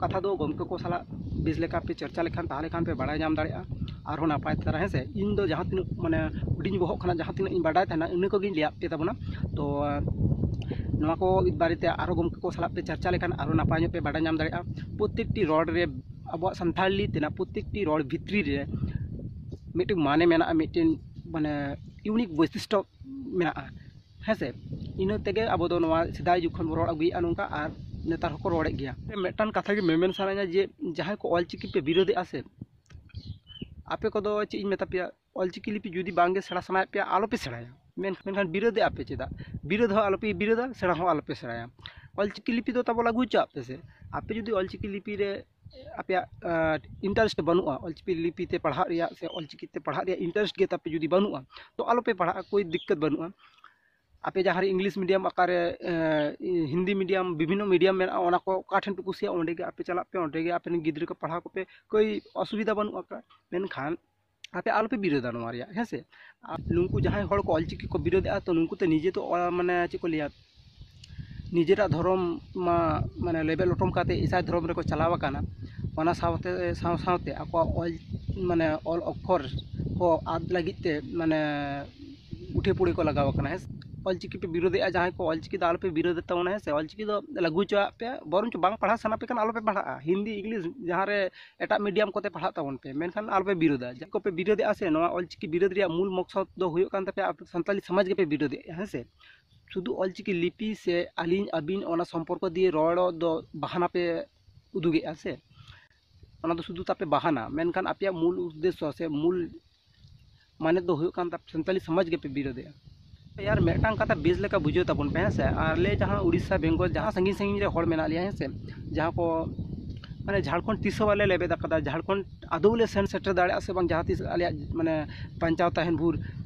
ᱠᱟᱛᱷᱟ ᱫᱚ ᱜᱚᱢᱠᱮ ᱠᱚ ᱥᱟᱞᱟᱜ ᱵᱮᱥ ᱞᱮᱠᱟ ᱯᱮ ᱪᱚᱨᱪᱟ ᱞᱮᱠᱷᱟᱱ, ᱛᱟᱦᱚᱞᱮ ᱠᱷᱟᱱ ᱯᱮ ᱵᱟᱲᱟᱭ ᱧᱟᱢ ᱫᱟᱲᱮᱭᱟᱜᱼᱟ ᱟᱨᱦᱚᱸ ᱱᱟᱯᱟᱭ ᱫᱷᱟᱨᱟ, ᱦᱮᱸ ᱥᱮ᱾ ᱤᱧ ᱫᱚ ᱡᱟᱦᱟᱸ ᱛᱤᱱᱟᱹᱜ, ᱢᱟᱱᱮ, ᱦᱩᱰᱤᱧ ᱵᱚᱦᱚᱜ ᱠᱷᱚᱱᱟᱜ ᱡᱟᱦᱟᱸ ᱛᱤᱱᱟᱹᱜ ᱤᱧ ᱵᱟᱰᱟᱭ ᱛᱟᱦᱮᱱᱟ, ᱤᱱᱟᱹ ᱠᱚᱜᱮᱧ ᱞᱟᱹᱭᱟᱫ ᱯᱮ ᱛᱟᱵᱚᱱᱟ᱾ ᱛᱚ, ᱱᱚᱣᱟ ᱠᱚ ᱵᱟᱨᱮᱛᱮ ᱟᱨᱦᱚᱸ ᱜᱚᱢᱠᱮ ᱠᱚ ᱥᱟᱞᱟᱜ ᱯᱮ ᱪᱚᱨᱪᱟ ᱞᱮᱠᱷᱟᱱ ᱟᱨᱦᱚᱸ ᱱᱟᱯᱟᱭ ᱧᱚᱜ ᱯᱮ ᱵᱟᱰᱟᱭ ᱧᱟᱢ ᱫᱟᱲᱮᱭᱟᱜᱼᱟ᱾ ᱯᱨᱚᱛᱮᱠᱴᱤ ᱨᱚᱲ ᱨᱮ, ᱟᱵᱚᱣᱟᱜ ᱥᱟᱱᱛᱟᱲᱤ ᱛᱮᱱᱟᱜ ᱯᱨᱚᱛᱮᱠᱴᱤ ᱨᱚᱲ ᱵᱷᱤᱛᱨᱤ ᱨᱮ ᱢᱤᱫᱴᱮᱱ ᱢᱟᱱᱮ ᱢᱮᱱᱟᱜᱼᱟ, ᱢᱤᱫᱴᱮᱱ, ᱢᱟᱱᱮ, ᱤᱭᱩᱱᱤᱠ ᱵᱳᱭᱥᱤᱥᱴᱚ ᱢᱮᱱᱟᱜᱼᱟ, ᱦᱮᱸ ᱥᱮ᱾ ᱤᱱᱟᱹ ᱛᱮᱜᱮ ᱟᱵᱚ ᱫᱚ ᱱᱚᱣᱟ ᱥᱮᱫᱟᱭ ᱡᱩᱜᱽ ᱠᱷᱚᱱ ᱵᱚᱱ ᱨᱚᱲ ᱟᱹᱜᱩᱭᱮᱫᱼᱟ ᱱᱚᱝᱠᱟ, ᱟᱨ ᱱᱮᱛᱟᱨ ᱦᱚᱸᱠᱚ ᱨᱚᱲᱮᱫ ᱜᱮᱭᱟ᱾ ᱢᱤᱫᱴᱟᱝ ᱠᱟᱛᱷᱟ ᱜᱮ ᱢᱮᱢᱮᱱ ᱥᱟᱱᱟᱧᱟ ᱡᱮ, ᱡᱟᱦᱟᱸᱭ ᱠᱚ ᱚᱞᱪᱤᱠᱤ ᱯᱮ ᱵᱤᱨᱳᱫᱮᱜᱼᱟ ᱥᱮ, ᱟᱯᱮ ᱠᱚᱫᱚ ᱪᱮᱫ ᱤᱧ ᱢᱮᱛᱟ ᱯᱮᱭᱟ, ᱚᱞᱪᱤᱠᱤ ᱞᱤᱯᱤ ᱡᱩᱫᱤ ᱵᱟᱝᱜᱮ ᱥᱮᱬᱟ ᱥᱟᱱᱟᱭᱮᱫ ᱯᱮᱭᱟ, ᱟᱞᱚᱯᱮ ᱥᱮᱬᱟᱭᱟ᱾ ᱢᱮᱱ-, ᱢᱮᱱᱠᱷᱟᱱ ᱵᱤᱨᱳᱫᱮᱜᱼᱟ ᱯᱮ ᱪᱮᱫᱟᱜ? ᱵᱤᱨᱳᱫ ᱦᱚᱸ ᱟᱞᱚᱯᱮ ᱵᱤᱨᱳᱫᱟ, ᱥᱮᱬᱟ ᱦᱚᱸ ᱟᱞᱚᱯᱮ ᱥᱮᱬᱟᱭᱟ᱾ ᱚᱞᱪᱤᱠᱤ ᱞᱤᱯᱤ ᱫᱚ ᱛᱟᱵᱚ ᱞᱟᱹᱜᱩ ᱦᱚᱪᱚᱣᱟᱜ ᱯᱮ ᱥᱮ᱾ ᱟᱯᱮ ᱡᱩᱫᱤ ᱚᱞᱪᱤᱠᱤ ᱞᱤᱯᱤ ᱨᱮ ᱟᱯᱮᱭᱟᱜ, ᱟᱸ, ᱤᱱᱴᱟᱨᱮᱥᱴ ᱵᱟᱹᱱᱩᱜᱼᱟ, ᱚᱞᱪᱤᱠᱤ ᱞᱤᱯᱤ ᱛᱮ ᱯᱟᱲᱦᱟᱜ ᱨᱮᱭᱟᱜ ᱥᱮ ᱚᱞᱪᱤᱠᱤ ᱛᱮ ᱯᱟᱲᱦᱟᱜ ᱨᱮᱭᱟᱜ ᱤᱱᱴᱟᱨᱮᱥᱴ ᱜᱮ ᱛᱟᱯᱮ ᱡᱩᱫᱤ ᱵᱟᱹᱱᱩᱜᱼᱟ, ᱛᱚ ᱟᱞᱚᱯᱮ ᱯᱟᱲᱦᱟᱜᱼᱟ, ᱠᱳᱭ ᱫᱤᱠᱠᱟᱛ ᱵᱟᱹᱱᱩᱜᱼᱟ᱾ ᱟᱯᱮ ᱡᱟᱦᱟᱸ ᱨᱮ ᱤᱝᱞᱤᱥ ᱢᱤᱰᱤᱭᱟᱢ, ᱚᱠᱟᱨᱮ, ᱮᱸ, ᱦᱤᱱᱫᱤ ᱢᱤᱰᱤᱭᱟᱢ, ᱵᱤᱵᱷᱤᱱᱱᱚ ᱢᱤᱰᱤᱭᱟᱢ ᱢᱮᱱᱟᱜᱼᱟ, ᱚᱱᱟ ᱠᱚ ᱚᱠᱟ ᱴᱷᱮᱱ ᱯᱮ ᱠᱩᱥᱤᱭᱟᱜᱼᱟ, ᱚᱸᱰᱮ ᱜᱮ ᱟᱯᱮ ᱪᱟᱞᱟᱜ ᱯᱮ, ᱚᱸᱰᱮ ᱜᱮ ᱟᱯᱮ ᱨᱮᱱ ᱜᱤᱫᱽᱨᱟᱹ ᱠᱚ ᱯᱟᱲᱦᱟᱣ ᱠᱚᱯᱮ, ᱠᱳᱭ ᱚᱥᱩᱵᱤᱫᱷᱟ ᱵᱟᱹᱱᱩᱜ ᱟᱠᱟᱫᱼᱟ᱾ ᱢᱮᱱᱠᱷᱟᱱ ᱟᱯᱮ ᱟᱞᱚᱯᱮ ᱵᱤᱨᱳᱫᱟ ᱱᱚᱣᱟ ᱨᱮᱭᱟᱜ, ᱦᱮᱸ ᱥᱮ᱾ ᱟᱨ ᱱᱩᱠᱩ ᱡᱟᱦᱟᱸᱭ ᱦᱚᱲ ᱠᱚ ᱚᱞᱪᱤᱠᱤ ᱠᱚ ᱵᱤᱨᱳᱫᱮᱜᱼᱟ, ᱛᱚ ᱱᱩᱠᱩ ᱛᱮ ᱱᱤᱡᱮ ᱛᱚ, ᱚ, ᱢᱟᱱᱮ ᱪᱮᱫ ᱠᱚ ᱞᱟᱹᱭᱟ, ᱱᱤᱡᱮᱨᱟᱜ ᱫᱷᱚᱨᱚᱢ ᱢᱟ ᱢᱟᱱᱮ ᱞᱮᱵᱮᱫ ᱞᱚᱴᱚᱢ ᱠᱟᱛᱮ ᱤᱥᱟᱭ ᱫᱷᱚᱨᱚᱢ ᱨᱮᱠᱚ ᱪᱟᱞᱟᱣ ᱟᱠᱟᱱᱟ᱾ ᱚᱱᱟ ᱥᱟᱶᱛᱮ, ᱥᱟᱶ ᱥᱟᱶᱛᱮ ᱟᱠᱚᱣᱟᱜ ᱚᱞ, ᱢᱟᱱᱮ ᱚᱞ ᱚᱠᱠᱷᱚᱨ ᱠᱚ ᱟᱫ ᱞᱟᱹᱜᱤᱫ ᱛᱮ ᱢᱟᱱᱮ ᱩᱴᱷᱮ ᱯᱩᱲᱮ ᱠᱚ ᱞᱟᱜᱟᱣ ᱟᱠᱟᱱᱟ, ᱦᱮᱸ ᱥᱮ᱾ ᱚᱞᱪᱤᱠᱤ ᱯᱮ ᱵᱤᱨᱳᱫᱮᱜᱼᱟ, ᱡᱟᱦᱟᱸᱭ ᱠᱚ ᱚᱞᱪᱤᱠᱤ ᱫᱚ ᱟᱞᱚᱯᱮ ᱵᱤᱨᱳᱫᱮᱫ ᱛᱟᱵᱚᱱᱟ, ᱦᱮᱸ ᱥᱮ᱾ ᱚᱞᱪᱤᱠᱤ ᱫᱚ ᱞᱟᱹᱜᱩ ᱦᱚᱪᱚᱣᱟᱜ ᱯᱮ, ᱵᱚᱨᱚᱝ ᱪᱚ ᱵᱟᱝ ᱯᱟᱲᱦᱟᱣ ᱥᱟᱱᱟ ᱯᱮ ᱠᱷᱟᱱ ᱟᱞᱚᱯᱮ ᱯᱟᱲᱦᱟᱜᱼᱟ, ᱦᱤᱱᱫᱤ, ᱤᱝᱞᱤᱥ, ᱡᱟᱦᱟᱸ ᱨᱮ ᱮᱴᱟᱜ ᱢᱤᱰᱤᱭᱟᱢ ᱠᱚᱛᱮ ᱯᱟᱲᱦᱟᱜ ᱛᱟᱵᱚᱱ ᱯᱮ, ᱢᱮᱱᱠᱷᱟᱱ ᱟᱞᱚᱯᱮ ᱵᱤᱨᱳᱫᱟ᱾ ᱡᱟᱦᱟᱸ ᱠᱚᱯᱮ ᱵᱤᱨᱳᱫᱮᱜᱼᱟ ᱥᱮ, ᱱᱚᱣᱟ ᱚᱞᱪᱤᱠᱤ ᱵᱤᱨᱳᱫ ᱨᱮᱭᱟᱜ ᱢᱩᱞ ᱢᱚᱠᱥᱚᱫ ᱫᱚ ᱦᱩᱭᱩᱜ ᱠᱟᱱ ᱛᱟᱯᱮᱭᱟ ᱟᱯᱮ ᱥᱟᱱᱛᱟᱞᱤ ᱥᱚᱢᱟᱡᱽ ᱜᱮᱯᱮ ᱵᱤᱨᱳᱫᱮᱜᱼᱟ, ᱦᱮᱸ ᱥᱮ᱾ ᱥᱩᱫᱷᱩ ᱚᱞᱪᱤᱠᱤ ᱞᱤᱯᱤ ᱥᱮ ᱟᱹᱞᱤᱧ ᱟᱹᱵᱤᱱ ᱚᱱᱟ ᱥᱚᱢᱯᱚᱨᱠᱚ ᱫᱤᱭᱮ ᱨᱚᱲ ᱫᱚ ᱵᱟᱦᱟᱱᱟ ᱯᱮ ᱩᱫᱩᱜᱮᱜᱼᱟ ᱥᱮ, ᱚᱱᱟ ᱫᱚ ᱥᱩᱫᱷᱩ ᱛᱟᱯᱮ ᱵᱟᱦᱟᱱᱟ, ᱢᱮᱱᱠᱷᱟᱱ ᱟᱯᱮᱭᱟᱜ ᱢᱩᱞ ᱩᱫᱽᱫᱮᱥᱥᱚ ᱥᱮ ᱢᱩᱞ ᱢᱟᱱᱮ ᱫᱚ ᱦᱩᱭᱩᱜ ᱠᱟᱱ ᱛᱟᱯᱮ ᱥᱟᱱᱛᱟᱞᱤ ᱥᱚᱢᱟᱡᱽ ᱜᱮᱯᱮ ᱵᱤᱨᱳᱫᱮᱜᱼᱟ᱾ ᱟᱨ ᱢᱤᱫᱴᱟᱝ ᱠᱟᱛᱷᱟ ᱵᱮᱥ ᱞᱮᱠᱟ ᱵᱩᱡᱷᱟᱹᱣ ᱛᱟᱵᱚᱱ ᱯᱮ, ᱦᱮᱸ ᱥᱮ᱾ ᱟᱞᱮ ᱡᱟᱦᱟᱸ ᱩᱲᱤᱥᱥᱟ, ᱵᱮᱝᱜᱚᱞ, ᱡᱟᱦᱟᱸ ᱥᱟᱺᱜᱤᱧ ᱥᱟᱺᱜᱤᱧ ᱨᱮ ᱦᱚᱲ ᱢᱮᱱᱟᱜ ᱞᱮᱭᱟ, ᱦᱮᱸ ᱥᱮ, ᱡᱟᱦᱟᱸ ᱠᱚ ᱢᱟᱱᱮ ᱡᱷᱟᱲᱠᱷᱚᱸᱰ ᱛᱤᱥ ᱦᱚᱸ ᱵᱟᱞᱮ ᱞᱮᱵᱮᱫ ᱟᱠᱟᱫᱟ, ᱡᱷᱟᱲᱠᱷᱚᱸᱰ ᱟᱫᱚ ᱞᱮ ᱥᱮᱱ ᱥᱮᱴᱮᱨ ᱫᱟᱲᱮᱭᱟᱜᱼᱟ ᱥᱮ ᱵᱟᱝ ᱡᱟᱦᱟᱸ ᱛᱤᱥ ᱟᱞᱮᱭᱟᱜ ᱢᱟᱱᱮ ᱵᱟᱧᱪᱟᱣ ᱛᱟᱦᱮᱱ ᱵᱷᱳᱨ,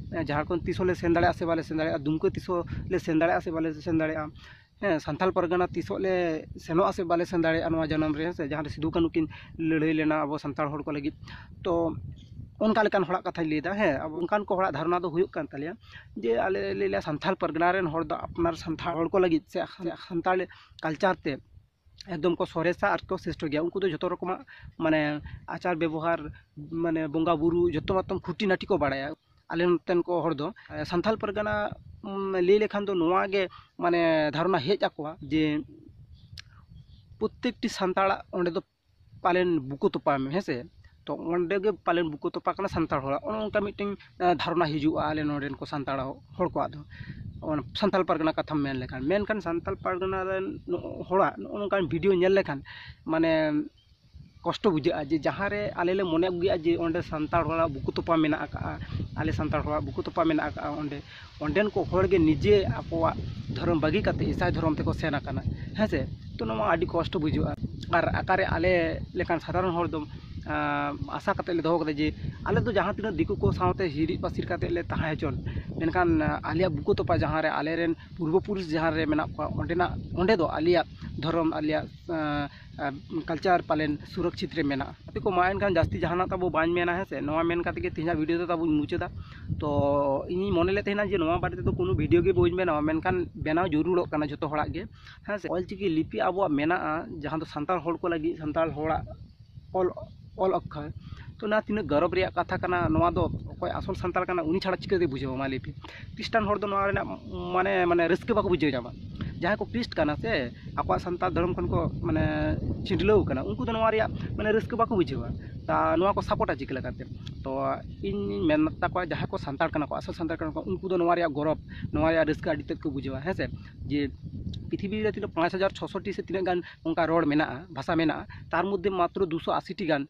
ᱡᱷᱟᱲᱠᱷᱚᱸᱰ ᱛᱤᱥ ᱦᱚᱸᱞᱮ ᱥᱮᱱ ᱫᱟᱲᱮᱭᱟᱜᱼᱟ ᱥᱮ ᱵᱟᱞᱮ ᱥᱮᱱ ᱫᱟᱲᱮᱭᱟᱜᱼᱟ, ᱫᱩᱢᱠᱟᱹ ᱛᱤᱥ ᱦᱚᱸ ᱞᱮ ᱥᱮᱱ ᱫᱟᱲᱮᱭᱟᱜᱼᱟ ᱥᱮ ᱵᱟᱞᱮ ᱥᱮᱱ ᱫᱟᱲᱮᱭᱟᱜᱼᱟ, ᱦᱮᱸ, ᱥᱟᱱᱛᱟᱲ ᱯᱟᱨᱜᱟᱱᱟ ᱛᱤᱥᱚᱜ ᱞᱮ ᱥᱮᱱᱚᱜᱼᱟ ᱥᱮ ᱵᱟᱞᱮ ᱥᱮᱱ ᱫᱟᱲᱮᱭᱟᱜᱼᱟ ᱱᱚᱣᱟ ᱡᱚᱱᱚᱢ ᱨᱮ, ᱦᱮᱸ ᱥᱮ, ᱡᱟᱦᱟᱸ ᱨᱮ ᱥᱤᱫᱩ ᱠᱟᱹᱱᱦᱩ ᱠᱤᱱ ᱞᱟᱹᱲᱦᱟᱹᱭ ᱞᱮᱱᱟ ᱟᱵᱚ ᱥᱟᱱᱛᱟᱲ ᱦᱚᱲ ᱠᱚ ᱞᱟᱹᱜᱤᱫ᱾ ᱛᱚ ᱚᱱᱠᱟ ᱞᱮᱠᱟᱱ ᱦᱚᱲᱟᱜ ᱠᱟᱛᱷᱟᱧ ᱞᱟᱹᱭᱫᱟ, ᱦᱮᱸ, ᱟᱵᱚ ᱚᱱᱠᱟᱱ ᱠᱚ ᱦᱚᱲᱟᱜ ᱫᱷᱟᱨᱚᱱᱟ ᱫᱚ ᱦᱩᱭᱩᱜ ᱠᱟᱱ ᱛᱟᱞᱮᱭᱟ ᱡᱮ ᱟᱞᱮ ᱞᱮ ᱞᱟᱹᱭᱟ ᱥᱟᱱᱛᱟᱲ ᱯᱟᱨᱜᱟᱱᱟ ᱨᱮᱱ ᱦᱚᱲ ᱫᱚ ᱟᱯᱱᱟᱨ ᱥᱟᱱᱛᱟᱲ ᱦᱚᱲ ᱠᱚ ᱞᱟᱹᱜᱤᱫ ᱥᱮ ᱥᱟᱱᱛᱟᱲ ᱠᱟᱞᱪᱟᱨ ᱛᱮ ᱮᱠᱫᱚᱢ ᱠᱚ ᱥᱚᱨᱮᱥᱟ ᱟᱨ ᱠᱚ ᱥᱨᱮᱥᱴᱷᱚ ᱜᱮᱭᱟ᱾ ᱩᱱᱠᱩ ᱫᱚ ᱡᱚᱛᱚ ᱨᱚᱠᱚᱢᱟᱜ ᱢᱟᱱᱮ ᱟᱪᱟᱨ ᱵᱮᱵᱚᱦᱟᱨ, ᱢᱟᱱᱮ ᱵᱚᱸᱜᱟ ᱵᱩᱨᱩ ᱡᱚᱛᱚ ᱢᱟᱛᱚᱢ ᱠᱷᱩᱴᱤᱱᱟᱴᱤ ᱠᱚ ᱵᱟᱲᱟᱭᱟ᱾ ᱟᱞᱮ ᱱᱚᱛᱮᱱ ᱠᱚ ᱦᱚᱲ ᱫᱚ ᱥᱟᱱᱛᱟᱲ ᱯᱟᱨᱜᱟᱱᱟ, ᱩᱢ, ᱞᱟᱹᱭ ᱞᱮᱠᱷᱟᱱ ᱫᱚ ᱱᱚᱣᱟ ᱜᱮ ᱢᱟᱱᱮ ᱫᱷᱟᱨᱚᱱᱟ ᱦᱮᱡ ᱟᱠᱚᱣᱟ ᱡᱮ ᱯᱨᱚᱛᱮᱠᱴᱤ ᱥᱟᱱᱛᱟᱲᱟᱜ ᱚᱸᱰᱮ ᱫᱚ ᱯᱟᱞᱮᱱ ᱵᱩᱠᱟᱹ ᱛᱚᱯᱟ ᱢᱮ, ᱦᱮᱸ ᱥᱮ᱾ ᱛᱚ ᱚᱸᱰᱮ ᱜᱮ ᱯᱟᱞᱮᱱ ᱵᱩᱠᱟᱹ ᱛᱚᱯᱟ ᱠᱟᱱᱟ ᱥᱟᱱᱛᱟᱲ ᱦᱚᱲᱟᱜ, ᱚᱱᱮ ᱚᱱᱠᱟ ᱢᱤᱫᱴᱮᱱ, ᱟᱸ, ᱫᱷᱟᱨᱚᱱᱟ ᱦᱤᱡᱩᱜᱼᱟ ᱟᱞᱮ ᱱᱚᱰᱮᱱ ᱠᱚ ᱥᱟᱱᱛᱟᱲ ᱦᱚᱲ ᱠᱚᱣᱟᱜ ᱫᱚ, ᱚᱱᱟ ᱥᱟᱱᱛᱟᱲ ᱯᱟᱨᱜᱟᱱᱟ ᱠᱟᱛᱷᱟᱢ ᱢᱮᱱ ᱞᱮᱠᱷᱟᱱ᱾ ᱢᱮᱱᱠᱷᱟᱱ ᱥᱟᱱᱛᱟᱲ ᱯᱟᱨᱜᱟᱱᱟ ᱨᱮᱱ ᱦᱚᱲᱟᱜ ᱱᱚᱜᱼᱚ ᱱᱚᱝᱠᱟᱱ ᱵᱷᱤᱰᱤᱭᱳ ᱧᱮᱞ ᱞᱮᱠᱷᱟᱱ ᱢᱟᱱᱮ ᱠᱚᱥᱴᱚ ᱵᱩᱡᱷᱟᱹᱜᱼᱟ ᱡᱮ ᱡᱟᱦᱟᱸ ᱨᱮ ᱟᱞᱮ ᱞᱮ ᱢᱚᱱᱮ ᱟᱹᱜᱩᱭᱟ ᱡᱮ ᱚᱸᱰᱮ ᱥᱟᱱᱛᱟᱲ ᱦᱚᱲᱟᱜ ᱵᱩᱠᱟᱹ ᱛᱚᱯᱟ ᱢᱮᱱᱟᱜ ᱟᱠᱟᱫᱼᱟ, ᱟᱞᱮ ᱥᱟᱱᱛᱟᱲ ᱦᱚᱲᱟᱜ ᱵᱩᱠᱟᱹ ᱛᱚᱯᱟ ᱢᱮᱱᱟᱜ ᱟᱠᱟᱫᱼᱟ ᱚᱸᱰᱮ, ᱚᱸᱰᱮᱱ ᱠᱚ ᱦᱚᱲ ᱜᱮ ᱱᱤᱡᱮ ᱟᱠᱚᱣᱟᱜ ᱫᱷᱚᱨᱚᱢ ᱵᱟᱹᱜᱤ ᱠᱟᱛᱮ ᱤᱥᱟᱭ ᱫᱷᱚᱨᱚᱢ ᱛᱮᱠᱚ ᱥᱮᱱ ᱟᱠᱟᱱᱟ, ᱦᱮᱸ ᱥᱮ᱾ ᱛᱚ ᱱᱚᱣᱟ ᱟᱹᱰᱤ ᱠᱚᱥᱴᱚ ᱵᱩᱡᱷᱟᱹᱜᱼᱟ᱾ ᱟᱨ ᱚᱠᱟᱨᱮ ᱟᱞᱮ ᱞᱮᱠᱟᱱ ᱥᱟᱫᱷᱟᱨᱚᱱ ᱦᱚᱲ ᱫᱚ, ᱟᱸ, ᱟᱥᱟ ᱠᱟᱛᱮ ᱞᱮ ᱫᱚᱦᱚ ᱠᱟᱫᱟ ᱡᱮ ᱟᱞᱮ ᱫᱚ ᱡᱟᱦᱟᱸ ᱛᱤᱱᱟᱹᱜ ᱫᱤᱠᱩ ᱠᱚ ᱥᱟᱶᱛᱮ ᱦᱤᱨᱤᱡ ᱯᱟᱹᱥᱤᱨ ᱠᱟᱛᱮ ᱞᱮ ᱛᱟᱦᱮᱸ ᱦᱚᱪᱚᱱ, ᱢᱮᱱᱠᱷᱟᱱ ᱟᱞᱮᱭᱟᱜ ᱵᱩᱠᱟᱹ ᱛᱚᱯᱟ ᱡᱟᱦᱟᱸ ᱨᱮ ᱟᱞᱮᱨᱮᱱ ᱯᱩᱨᱵᱚ ᱯᱩᱨᱩᱥ ᱡᱟᱦᱟᱸ ᱨᱮ ᱢᱮᱱᱟᱜ ᱠᱚᱣᱟ, ᱚᱸᱰᱮᱱᱟᱜ, ᱚᱸᱰᱮ ᱫᱚ ᱟᱞᱮᱭᱟᱜ ᱠᱟᱞᱪᱟᱨ ᱯᱟᱞᱮᱱ ᱥᱩᱨᱚᱠᱪᱷᱤᱛ ᱨᱮ ᱢᱮᱱᱟᱜᱼᱟ᱾ ᱜᱟᱛᱮ ᱠᱚ, ᱢᱟ ᱮᱱᱠᱷᱟᱱ ᱡᱟᱹᱥᱛᱤ ᱡᱟᱦᱟᱱᱟᱜ ᱛᱟᱵᱚ ᱵᱟᱹᱧ ᱢᱮᱱᱟ, ᱦᱮᱸ ᱥᱮ᱾ ᱱᱚᱣᱟ ᱢᱮᱱ ᱠᱟᱛᱮ ᱜᱮ ᱛᱮᱦᱮᱧᱟᱜ ᱵᱷᱤᱰᱤᱭᱳ ᱫᱚ ᱛᱟᱵᱚᱧ ᱢᱩᱪᱟᱹᱫᱟ᱾ ᱛᱚ ᱤᱧᱤᱧ ᱢᱚᱱᱮ ᱞᱮᱫ ᱛᱟᱦᱮᱱᱟ ᱡᱮ ᱱᱚᱣᱟ ᱵᱟᱨᱮ ᱛᱮᱫᱚ ᱠᱳᱱᱳ ᱵᱷᱤᱰᱤᱭᱳ ᱜᱮ ᱵᱟᱹᱧ ᱵᱮᱱᱟᱣᱟ, ᱢᱮᱱᱠᱷᱟᱱ ᱵᱮᱱᱟᱣ ᱡᱟᱹᱨᱩᱲᱚᱜ ᱠᱟᱱᱟ ᱡᱚᱛᱚ ᱦᱚᱲᱟᱜ ᱜᱮ, ᱦᱮᱸ ᱥᱮ᱾ ᱚᱞᱪᱤᱠᱤ ᱞᱤᱯᱤ ᱟᱵᱚᱣᱟᱜ ᱢᱮᱱᱟᱜᱼᱟ, ᱡᱟᱦᱟᱸ ᱫᱚ ᱥᱟᱱᱛᱟᱲ ᱦᱚᱲ ᱠᱚ ᱞᱟᱹᱜᱤᱫ, ᱥᱟᱱᱛᱟᱲ ᱦᱚᱲᱟᱜ ᱚᱞ, ᱚᱞ ᱚᱠᱠᱷᱚᱨ᱾ ᱛᱚ ᱱᱚᱣᱟ ᱛᱤᱱᱟᱹᱜ ᱜᱚᱨᱚᱵᱽ ᱨᱮᱭᱟᱜ ᱠᱟᱛᱷᱟ ᱠᱟᱱᱟ, ᱱᱚᱣᱟ ᱫᱚ ᱚᱠᱚᱭ ᱟᱥᱚᱞ ᱥᱟᱱᱛᱟᱲ ᱠᱟᱱᱟ ᱩᱱᱤ ᱪᱷᱟᱲᱟ ᱪᱤᱠᱟᱹᱛᱮ ᱵᱩᱡᱷᱟᱹᱣᱟ, ᱢᱟ ᱞᱟᱹᱭ ᱯᱮ? ᱠᱷᱨᱤᱥᱴᱟᱱ ᱦᱚᱲ ᱫᱚ ᱱᱚᱣᱟ ᱨᱮᱱᱟᱜ ᱢᱟᱱᱮ, ᱢᱟᱱᱮ ᱨᱟᱹᱥᱠᱟᱹ ᱵᱟᱠᱚ ᱵᱩᱡᱷᱟᱹᱣ ᱧᱟᱢᱟ᱾ ᱡᱟᱦᱟᱸᱭ ᱠᱚ ᱠᱷᱨᱤᱥᱴ ᱠᱟᱱᱟ ᱥᱮ, ᱟᱠᱚᱣᱟᱜ ᱥᱟᱱᱛᱟᱲ ᱫᱷᱚᱨᱚᱢ ᱠᱷᱚᱱ ᱠᱚ ᱢᱟᱱᱮ ᱪᱷᱤᱰᱞᱟᱹᱣ ᱠᱟᱱᱟ, ᱩᱱᱠᱩ ᱫᱚ ᱱᱚᱣᱟ ᱨᱮᱭᱟᱜ ᱢᱟᱱᱮ ᱨᱟᱹᱥᱠᱟᱹ ᱵᱟᱠᱚ ᱵᱩᱡᱷᱟᱹᱣᱟ᱾ ᱛᱟ ᱱᱚᱣᱟ ᱠᱚ ᱥᱟᱯᱳᱨᱴᱟ ᱪᱤᱠᱟᱹ ᱞᱮᱠᱟᱛᱮ? ᱛᱚ ᱤᱧ ᱢᱮᱱ ᱛᱟᱠᱚᱣᱟ, ᱡᱟᱦᱟᱸᱭ ᱠᱚ ᱥᱟᱱᱛᱟᱲ ᱠᱟᱱᱟ ᱠᱚ, ᱟᱥᱚᱞ ᱥᱟᱱᱛᱟᱲ ᱠᱟᱱᱟ ᱠᱚ, ᱩᱱᱠᱩ ᱫᱚ ᱱᱚᱣᱟ ᱨᱮᱭᱟᱜ ᱜᱚᱨᱚᱵᱽ, ᱱᱚᱣᱟ ᱨᱮᱭᱟᱜ ᱨᱟᱹᱥᱠᱟᱹ ᱟᱹᱰᱤ ᱛᱮᱫ ᱠᱚ ᱵᱩᱡᱷᱟᱹᱣᱟ, ᱦᱮᱸ ᱥᱮ᱾ ᱡᱮ ᱯᱨᱤᱛᱷᱤᱵᱤ ᱨᱮ ᱛᱤᱱᱟᱹᱜ ᱯᱟᱸᱪ ᱦᱟᱡᱟᱨ ᱪᱷᱚᱥᱚ ᱴᱤ ᱥᱮ ᱛᱤᱱᱟᱹᱜ ᱜᱟᱱ ᱚᱱᱠᱟ ᱨᱚᱲ ᱢᱮᱱᱟᱜᱼᱟ, ᱵᱷᱟᱥᱟ ᱢᱮᱱᱟᱜᱼᱟ, ᱛᱟᱨ ᱢᱚᱫᱽᱫᱷᱮ ᱢᱟᱛᱨᱚ ᱫᱩᱥᱚ ᱟᱥᱤ ᱴᱤ ᱜᱟᱱ,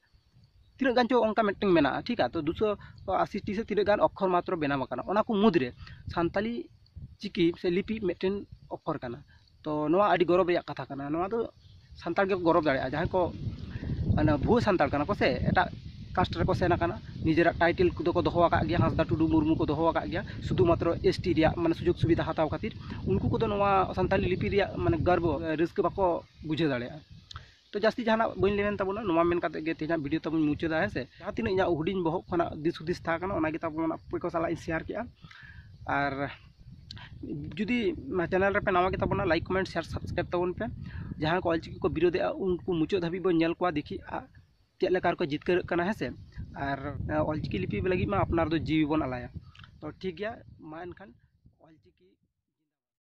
ᱛᱤᱱᱟᱹᱜ ᱜᱟᱱ ᱪᱚ ᱚᱱᱠᱟ ᱢᱤᱫᱴᱟᱝ ᱢᱮᱱᱟᱜᱼᱟ, ᱴᱷᱤᱠ ᱜᱮᱭᱟ᱾ ᱛᱚ ᱫᱩᱥᱚ ᱟᱥᱤ ᱴᱤ ᱥᱮ ᱛᱤᱱᱟᱹᱜ ᱜᱟᱱ ᱚᱠᱠᱷᱚᱨ ᱢᱟᱛᱨᱚ ᱵᱮᱱᱟᱣ ᱟᱠᱟᱱᱟ, ᱚᱱᱟ ᱠᱚ ᱢᱩᱫᱽᱨᱮ ᱥᱟᱱᱛᱟᱞᱤ ᱪᱤᱠᱤ ᱥᱮ ᱞᱤᱯᱤ ᱢᱤᱫᱴᱮᱱ ᱚᱠᱠᱷᱚᱨ ᱠᱟᱱᱟ᱾ ᱛᱚ ᱱᱚᱣᱟ ᱟᱹᱰᱤ ᱜᱚᱨᱚᱵᱽ ᱨᱮᱭᱟᱜ ᱠᱟᱛᱷᱟ ᱠᱟᱱᱟ, ᱱᱚᱣᱟ ᱫᱚ ᱥᱟᱱᱛᱟᱲ ᱜᱮᱠᱚ ᱜᱚᱨᱚᱵᱽ ᱫᱟᱲᱮᱭᱟᱜᱼᱟ᱾ ᱡᱟᱦᱟᱸᱭ ᱠᱚ ᱢᱟᱱᱮ ᱵᱷᱩᱣᱟᱹ ᱥᱟᱱᱛᱟᱲ ᱠᱟᱱᱟ ᱠᱚ ᱥᱮ, ᱮᱴᱟᱜ ᱠᱟᱥᱴ ᱨᱮᱠᱚ ᱥᱮᱱ ᱟᱠᱟᱱᱟ, ᱱᱤᱡᱮᱨᱟᱜ ᱴᱟᱭᱴᱮᱞ ᱠᱚᱫᱚ ᱠᱚ ᱫᱚᱦᱚ ᱟᱠᱟᱫ ᱜᱮᱭᱟ, ᱦᱟᱸᱥᱫᱟ, ᱴᱩᱰᱩ, ᱢᱩᱨᱢᱩ ᱠᱚ ᱫᱚᱦᱚ ᱟᱠᱟᱫ ᱜᱮᱭᱟ, ᱥᱩᱫᱷᱩ ᱢᱟᱛᱨᱚ ᱮᱥ ᱴᱤ ᱨᱮᱭᱟᱜ ᱢᱟᱱᱮ ᱥᱩᱡᱳᱜᱽ ᱥᱩᱵᱤᱫᱷᱟ ᱦᱟᱛᱟᱣ ᱠᱷᱟᱹᱛᱤᱨ ᱩᱱᱠᱩ ᱠᱚᱫᱚ ᱱᱚᱣᱟ ᱥᱟᱱᱛᱟᱞᱤ ᱞᱤᱯᱤ ᱨᱮᱭᱟᱜ ᱢᱟᱱᱮ ᱜᱚᱨᱵᱚ, ᱨᱟᱹᱥᱠᱟᱹ ᱵᱟᱠᱚ ᱵᱩᱡᱷᱟᱹᱣ ᱫᱟᱲᱮᱭᱟᱜᱼᱟ᱾ ᱛᱚ ᱡᱟᱹᱥᱛᱤ ᱡᱟᱦᱟᱱᱟᱜ ᱵᱟᱹᱧ ᱞᱟᱹᱭ ᱢᱮᱱ ᱛᱟᱵᱚᱱᱟ, ᱱᱚᱣᱟ ᱢᱮᱱ ᱠᱟᱛᱮ ᱜᱮ ᱛᱮᱦᱮᱧᱟᱜ ᱵᱷᱤᱰᱤᱭᱳ ᱛᱟᱵᱚᱱ ᱢᱩᱪᱟᱹᱫᱟ, ᱦᱮᱸ ᱥᱮ᱾ ᱡᱟᱦᱟᱸ ᱛᱤᱱᱟᱹᱜ ᱤᱧᱟᱹᱜ ᱦᱩᱰᱤᱧ ᱵᱚᱦᱚᱜ ᱠᱷᱚᱱᱟᱜ ᱫᱤᱥ ᱦᱩᱫᱤᱥ ᱛᱟᱦᱮᱸ ᱠᱟᱱᱟ, ᱚᱱᱟᱜᱮ ᱛᱟᱵᱚᱱ ᱟᱯᱮ ᱠᱚ ᱥᱟᱞᱟᱜ ᱤᱧ ᱥᱮᱭᱟᱨ ᱠᱮᱜᱼᱟ᱾ ᱟᱨ ᱡᱩᱫᱤ ᱪᱮᱱᱮᱞ ᱨᱮᱯᱮ ᱱᱟᱣᱟ ᱜᱮ ᱛᱟᱵᱚᱱᱟ, ᱞᱟᱭᱤᱠ, ᱠᱚᱢᱮᱱᱴ, ᱥᱮᱭᱟᱨ, ᱥᱟᱵᱥᱠᱨᱟᱭᱤᱵ ᱛᱟᱵᱚᱱ ᱯᱮ᱾ ᱡᱟᱦᱟᱸᱭ ᱠᱚ ᱚᱞᱪᱤᱠᱤ ᱠᱚ ᱵᱤᱨᱳᱫᱷᱮᱜᱼᱟ, ᱩᱱᱠᱩ ᱢᱩᱪᱟᱹᱫ ᱫᱷᱟᱹᱵᱤᱡ ᱵᱚᱱ ᱧᱮᱞ ᱠᱚᱣᱟ, ᱫᱮᱠᱷᱤ ᱟ, ᱪᱮᱫ ᱞᱮᱠᱟ ᱨᱮᱠᱚ ᱡᱤᱛᱠᱟᱹᱨᱚᱜ ᱠᱟᱱᱟ, ᱦᱮᱸ ᱥᱮ᱾ ᱟᱨ ᱚᱞᱪᱤᱠᱤ ᱞᱤᱯᱤ ᱞᱟᱹᱜᱤᱫ ᱢᱟ ᱟᱯᱱᱟᱨ ᱫᱚ ᱡᱤᱣᱤ ᱵᱚᱱ ᱟᱞᱟᱭᱟ᱾ ᱛᱚ ᱴᱷᱤᱠ ᱜᱮᱭᱟ, ᱢᱟ ᱮᱱᱠᱷᱟᱱ